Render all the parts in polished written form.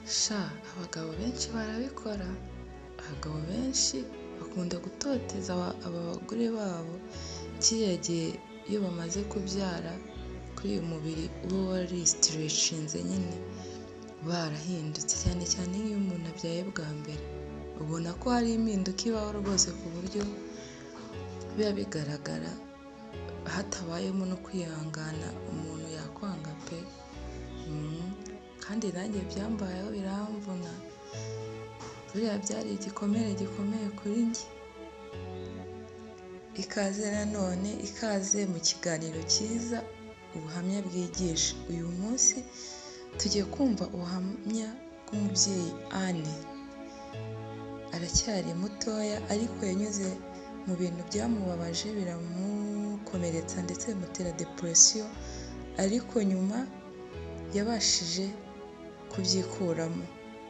Sha, abagabo benshi barabikora, abagabo benshi bakunda gutoteza abagore babo, kiriya gihe iyo bamaze kubyara, kuri uyu mubiri uba warisitirecinze nyine, barahindutse cyane cyane nk'iyo umuntu abyaye bwa mbere, ubona ko hari impinduka ibaho rwose ku buryo biba bigaragara, hatabayemo no kwihangana umuntu yakwanga pe! Kandi nanjye byambayeho biramvuna, buriya byari igikomere gikomeye kuri njye. Ikaze nanone, ikaze mu kiganiro cyiza ubuhamya bwigisha. Uyu munsi tugiye kumva ubuhamya bw'umubyeyi Anne. Aracyari mutoya ariko yanyuze mu bintu byamubabaje biramukomeretsa ndetse bimutera depression, ariko nyuma yabashije kubyikuramo.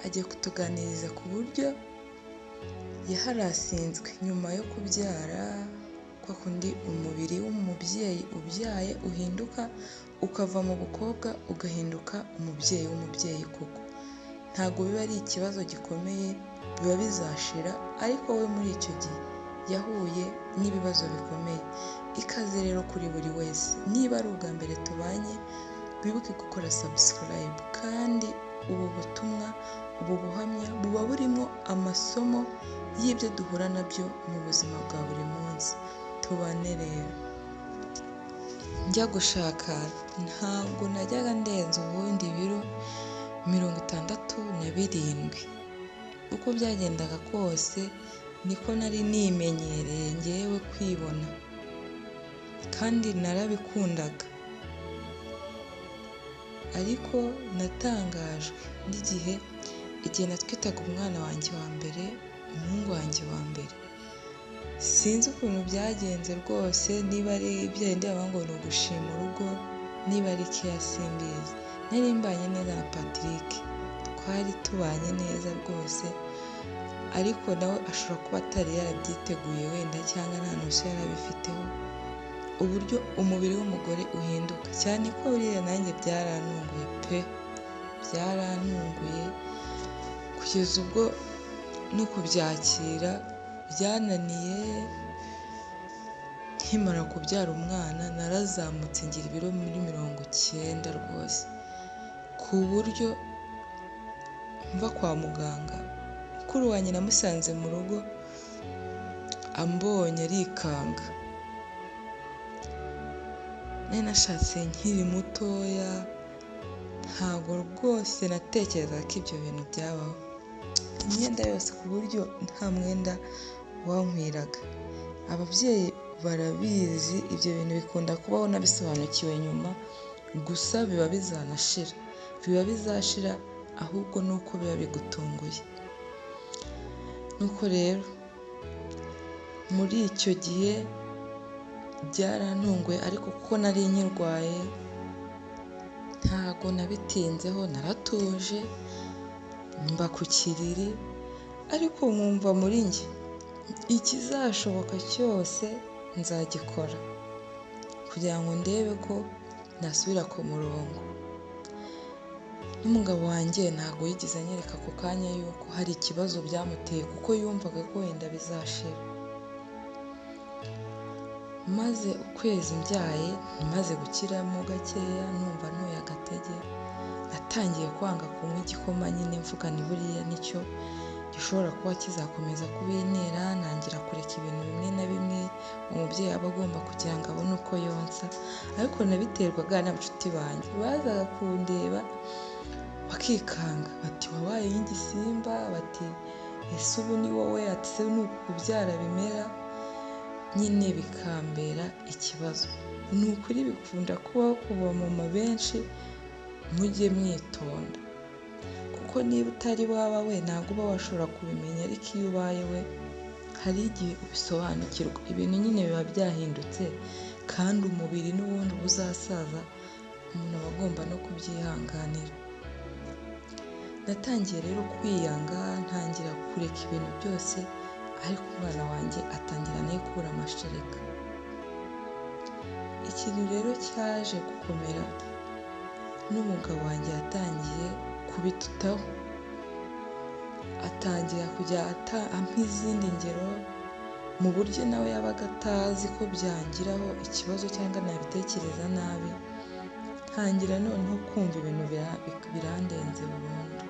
Agiye kutuganiriza ku buryo yaharasinzwe nyuma yo kubyara, kwa kundi umubiri w'umubyeyi ubyaye uhinduka ukava mu bukobwa ugahinduka umubyeyi w'umubyeyi koko. Ntabwo biba ari ikibazo gikomeye, biba bizashira, ariko we muri icyo gihe yahuye n'ibibazo bikomeye. Ikaze rero kuri buri wese, niba ari ubwa mbere tubanye, wibuke gukora subscribe, kandi ubu butumwa, ubu buhamya buba burimo amasomo y'ibyo duhura nabyo mu buzima bwa buri munsi. Tubane rero. Njya gushaka ntabwo najyaga ndenza ubundi ibiro 67. Uko byagendaga kose niko nari nimenyereye njyewe kwibona, kandi narabikundaga. Ariko natangajwe n'igihe, igihe natwitaga umwana wanjye wa mbere, umuhungu wanjye wa mbere. Sinzi ukuntu byagenze rwose, niba ari bya bindi bavuga ngo ni ugushima urugo, niba ari keya simbizi. Nari mbanye neza na Patrick, twari tubanye neza rwose, ariko nawe ashobora kuba atari yarabyiteguye wenda cyangwa nta notion yari abifiteho, uburyo umubiri w'umugore uhinduka, cyane ko buriya nanjye byarantunguye pe! Byarantunguye kugeza ubwo no kubyakira byananiye. Nkimara kubyara umwana narazamutse ngira ibiro muri 90 rwose, ku buryo mva kwa muganga, mukuru wanjye namusanze mu rugo ambonye arikanga. Nari nashatse nkiri mutoya, ntabwo rwose natekerezaga ko ibyo bintu byabaho. Imyenda yose ku buryo nta mwenda wankwiraga. Ababyeyi barabizi, ibyo bintu bikunda kubaho, nabisobanukiwe nyuma, gusa biba bizanashira, biba bizashira ahubwo ni uko biba bigutunguye. Nuko rero muri icyo gihe byarantunguye, ariko kuko nari nkirwaye ntago nabitinzeho, naratuje mba ku kiriri, ariko nkumva muri njye ikizashoboka cyose nzagikora kugira ngo ndebe ko nasubira ku murongo. N'umugabo wanjye ntabwo yigeze anyereka ako kanya yuko hari ikibazo byamuteye, kuko yumvaga ko wenda bizashira. Maze ukwezi mbyaye, maze gukiramo gakeya, numva ntuye agatege, natangiye kwanga kunywa igikoma nyine mvuga ni buriya nicyo gishobora kuba kizakomeza kubintera, ntangira kureka ibintu bimwe na bimwe umubyeyi aba agomba kugira ngo abone uko yonsa, ariko nabiterwaga n'abashuti banjye bazaga kundeba bakikanga, bati wabaye nk'igisimba, bati ese ubu ni wowe, ati se ni uku kubyara bimera, nyine bikambera ikibazo. Ni ukuri bikunda kubaho ku bamama benshi, mujye mwitonda, kuko niba utari waba we ntabwo uba washobora kubimenya, ariko iyo ubaye we hari igihe ubisobanukirwa. Ibintu nyine biba byahindutse, kandi umubiri n'ubundi uba uzasaza, umuntu aba agomba no kubyihanganira. Natangiye rero kwiyanga, ntangira kureka ibintu byose, ariko umwana wanjye atangira nawe kubura amashereka. Ikintu rero cyaje gukomera, n'umugabo wanjye yatangiye kubitutaho, Atangira kujya ampa izindi ngero mu buryo nawe yabaga atazi ko byangiraho ikibazo cyangwa nabitekereza nabi. Ntangira noneho kumva ibintu birandenze burundu.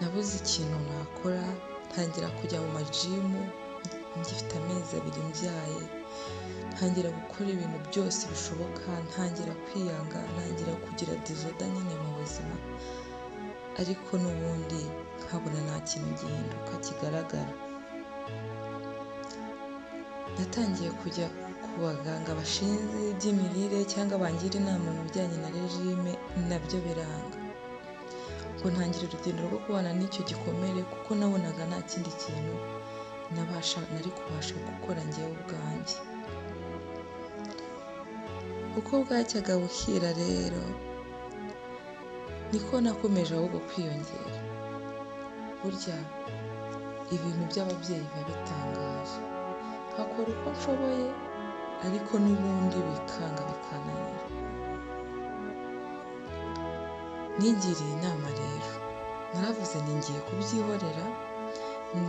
Nabuze ikintu nakora, ntangira kujya mu majimu ngifite amezi 2 mbyaye, ntangira gukora ibintu byose bishoboka, ntangira kwiyanga, ntangira kugira dizoda nyine mu buzima, ariko n'ubundi nkabona nta kintu gihinduka kigaragara. Natangiye kujya ku baganga bashinzwe iby'imirire cyangwa bangira inama mu bijyanye na regime, nabyo biranga. Ngo ntangira urugendo rwo kubana n'icyo gikomere kuko nabonaga nta kindi kintu nari kubasha gukora njyewe ubwanjye. Uko bwacyaga bukira rero niko nakomeje ahubwo kwiyongera. Burya ibintu by'ababyeyi biba bitangaje, nkakora uko nshoboye ariko n'ubundi bikanga bikananira. Nigiriye inama rero, naravuze nti ngiye kubyihorera,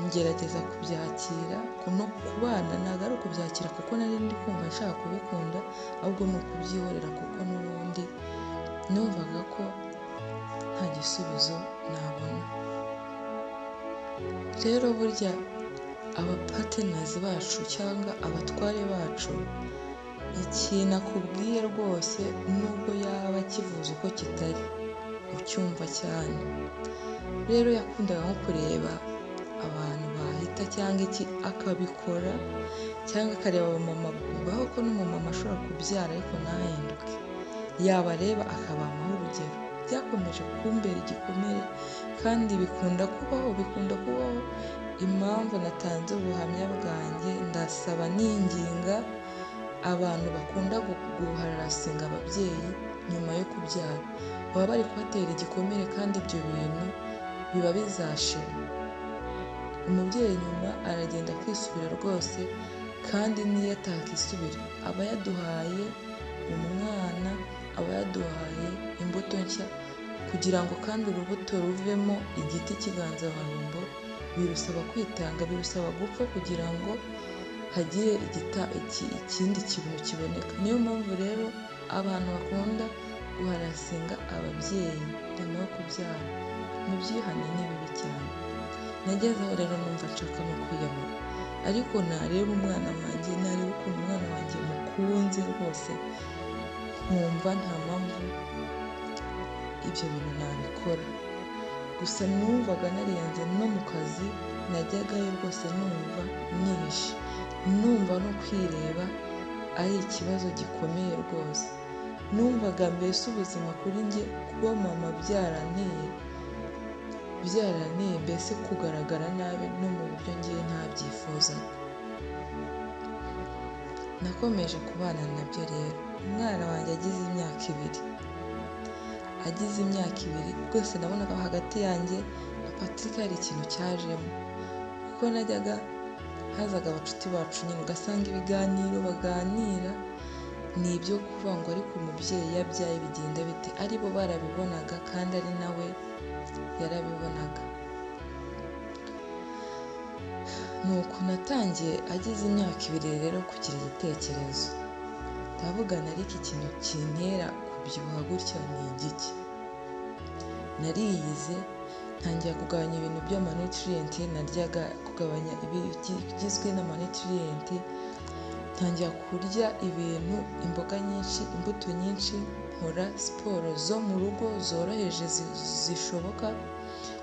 ngerageza kubyakira no kubana, ntabwo ari ukubyakira kuko nari ndi kumva nshaka kubikunda, ahubwo ni ukubyihorera kuko n'ubundi numvaga ko nta gisubizo nabona. Rero burya abapatenazi bacu cyangwa abatware bacu, ikintu akubwiye rwose nubwo yaba akivuze uko kitari, ucyumva cyane. Rero yakundaga nko kureba abantu bahita cyangwa iki akabikora, cyangwa akareba abamama bibaho ko n'umumama ashobora kubyara ariko ntahinduke, yabareba akabampaho urugero. Byakomeje kumbera igikomere kandi bikunda kubaho, bikunda kubaho. Impamvu natanze ubuhamya bwanjye, ndasaba ninginga abantu bakunda guharasinga ababyeyi nyuma yo kubyara, baba bari kubatera igikomere kandi ibyo bintu biba bizashira. Umubyeyi nyuma aragenda akisubira rwose, kandi n'iyo atakisubira aba yaduhaye umwana, aba yaduhaye imbuto nshya, kugira ngo kandi urubuto ruvemo igiti cy'inganzamarumbo birusaba kwitanga, birusaba gupfa kugira ngo hagire ikindi kintu kiboneka. Niyo mpamvu rero abantu bakunda guharasinga ababyeyi nyuma yo kubyara, mubyihane ni bibi cyane. Nagezeho rero numva nshaka no kwiyahura, ariko nareba umwana wanjye, nareba ukuntu umwana wanjye mukunze rwose, nkumva nta mpamvu ibyo bintu nabikora. Gusa numvaga nariyanze no mu kazi najyagayo rwose numva nihishe, numva no kwireba ari ikibazo gikomeye rwose. Numvaga mbese ubuzima kuri njye kuba mama byaranteye mbese kugaragara nabi no mu buryo ngiye ntabyifuzaga. Nakomeje kubana nabyo rero. Umwana wanjye agize imyaka 2, agize imyaka 2 rwose nabonaga hagati yanjye na Patrick hari ikintu cyajemo, kuko najyaga hazaga abacuti bacu nyine ugasanga ibiganiro baganira ni ibyo kuvuga ngo ariko umubyeyi yabyaye bigenda bite, aribo barabibonaga kandi ari nawe yarabibonaga. Nuko natangiye agize imyaka 2 rero kugira igitekerezo, ndavugana ariko ikintu kintera kubyibuha gutya ni igiki. Nariyize ntangira kugabanya ibintu by'amanutriyenti naryaga, kugabanya ibigizwe n'amanutriyenti, ntangira kurya ibintu, imboga nyinshi, imbuto nyinshi, nkora siporo zo mu rugo zoroheje zishoboka,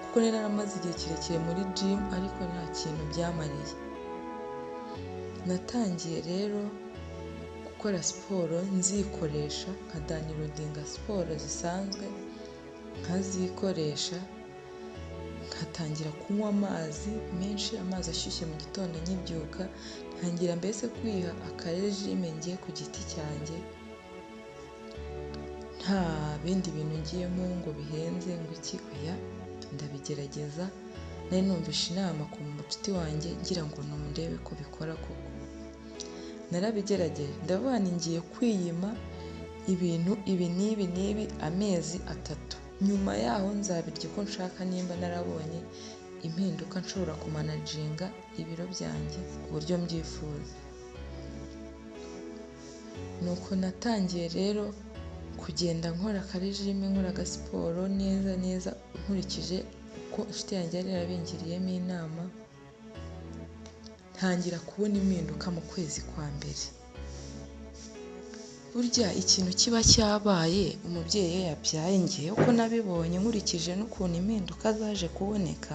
kuko nari naramaze igihe kirekire muri gym ariko nta kintu byamariye. Natangiye rero gukora siporo nzikoresha, nka downloadinga siporo zisanzwe nkazikoresha, nkatangira kunywa amazi menshi, amazi ashyushye mu gitondo nkibyuka, ntangira mbese kwiha akarejime ngiye ku giti cyanjye, nta bindi bintu ngiyemo ngo bihenze ngo iki, oya, ndabigerageza. Nari numvishe inama ku mucuti wanjye ngira ngo ndebe ko bikora koko. Narabigerageje, ndavuga nti ngiye kwiyima ibintu ibi n'ibi n'ibi amezi 3. Nyuma yaho nzabirya uko nshaka nimba narabonye impinduka nshobora kumanaginga ibiro byanjye uburyo mbyifuza. Nuko natangiye rero kugenda nkora akarejime, nkora agasiporo neza neza nkurikije uko inshuti yanjye yari yarabingiriyemo inama, ntangira kubona impinduka mu kwezi kwa mbere. Burya ikintu kiba cyabaye umubyeyi iyo yabyaye, ngewe uko nabibonye nkurikije n'ukuntu impinduka zaje kuboneka,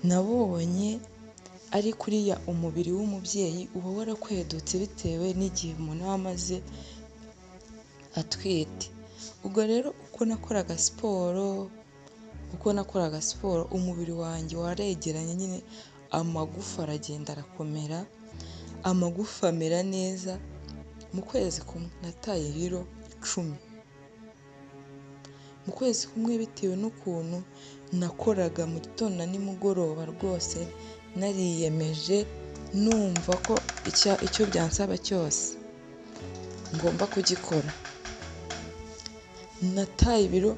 nabonye ari kuriya umubiri w'umubyeyi uba warakwedutse bitewe n'igihe umuntu aba amaze atwite. Ubwo rero uko nakoraga siporo, uko nakoraga siporo umubiri wanjye waregeranye nyine, amagufa aragenda arakomera, amagufa amera neza. Mu kwezi kumwe nataye ibiro 10. Mu kwezi kumwe bitewe n'ukuntu nakoraga mu gitondo na nimugoroba, rwose nariyemeje numva ko icyo byansaba cyose ngomba kugikora. Nataye ibiro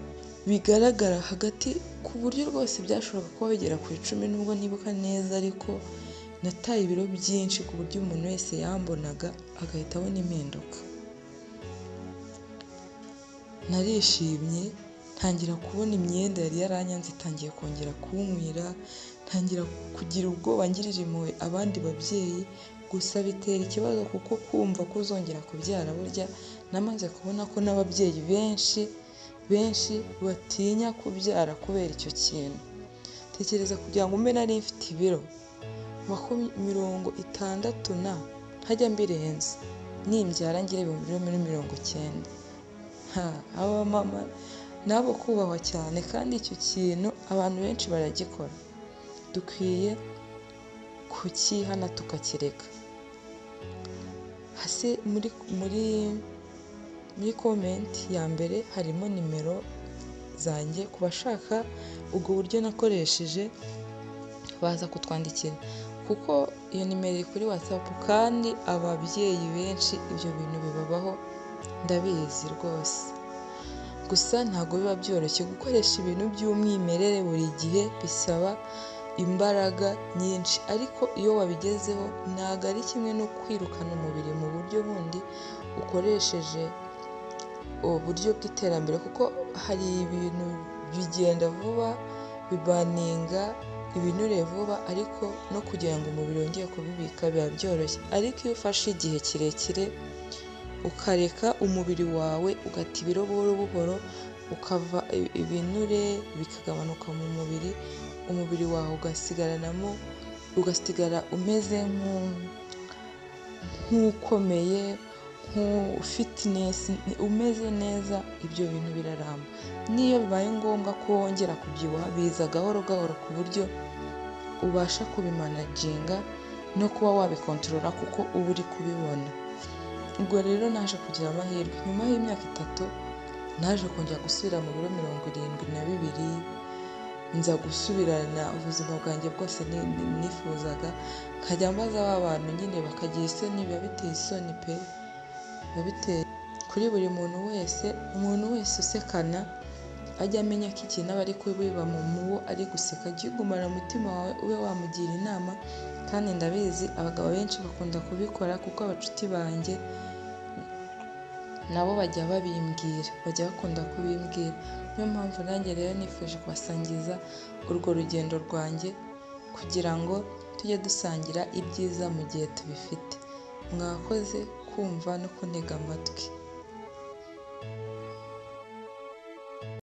bigaragara hagati ku buryo rwose byashoboraga kuba bigera ku 10 nubwo ntibuka neza, ariko nataye ibiro byinshi ku buryo umuntu wese yambonaga agahita abona impinduka. Narishimye, ntangira kubona imyenda yari yaranyanze itangiye kongera kunkwira, ntangira kugira ubwoba ngirira impuhwe abandi babyeyi, gusa bitera ikibazo kuko kumva ko uzongera kubyara, burya namaze kubona ko n'ababyeyi benshi benshi batinya kubyara kubera icyo kintu. Tekereza kugira ngo mbe nari mfite ibiro 60 na ntajya mbirenza, nimbyara ngire ibiro muri 90. Aba mama nabo kubahwa cyane, kandi icyo kintu abantu benshi baragikora, dukwiye kukihana tukakireka. Hasi muri muri muri comment ya mbere harimo nimero zanjye, ku bashaka ubwo buryo nakoresheje baza kutwandikira, kuko iyo nimero iri kuri WhatsApp, kandi ababyeyi benshi ibyo bintu bibabaho ndabizi rwose. Gusa ntabwo biba byoroshye gukoresha ibintu by'umwimerere buri gihe, bisaba imbaraga nyinshi, ariko iyo wabigezeho ntabwo ari kimwe no kwirukana umubiri mu buryo bundi ukoresheje uburyo bw'iterambere, kuko hari ibintu bigenda vuba, bibaninga ibinure vuba, ariko no kugira ngo umubiri wongere kubibika biba byoroshye. Ariko iyo ufashe igihe kirekire ukareka umubiri wawe ugata ibiro buhoro buhoro, ukava ibinure bikagabanuka mu mubiri, umubiri wawe ugasigaranamo, ugasigara umeze nk'ukomeye, fitinesi, umeze neza, ibyo bintu biraramba. N'iyo bibaye ngombwa ko wongera kubyibuha biza gahoro gahoro ku buryo ubasha kubimanaginga no kuba wabikontorora kuko uba uri kubibona. Ubwo rero naje kugira amahirwe, nyuma y'imyaka 3 naje kongera gusubira mu biro 72, nza gusubirana ubuzima bwanjye bwose nifuzaga, nkajya mbaza ba bantu nyine bakagira isoni, biba biteye isoni pe, biba biteye kuri buri muntu wese. Umuntu wese usekana ajya amenya ko ikintu aba ari kubiba mu muwo ari guseka, jya ugumana umutima wawe ube wamugira inama, kandi ndabizi abagabo benshi bakunda kubikora, kuko abacuti banjye nabo bajya babimbwira, bajya bakunda kubimbwira. Niyo mpamvu nanjye rero nifuje kubasangiza urwo rugendo rwanjye kugira ngo tujye dusangira ibyiza mu gihe tubifite. Mwakoze kumva no kuntega amatwi.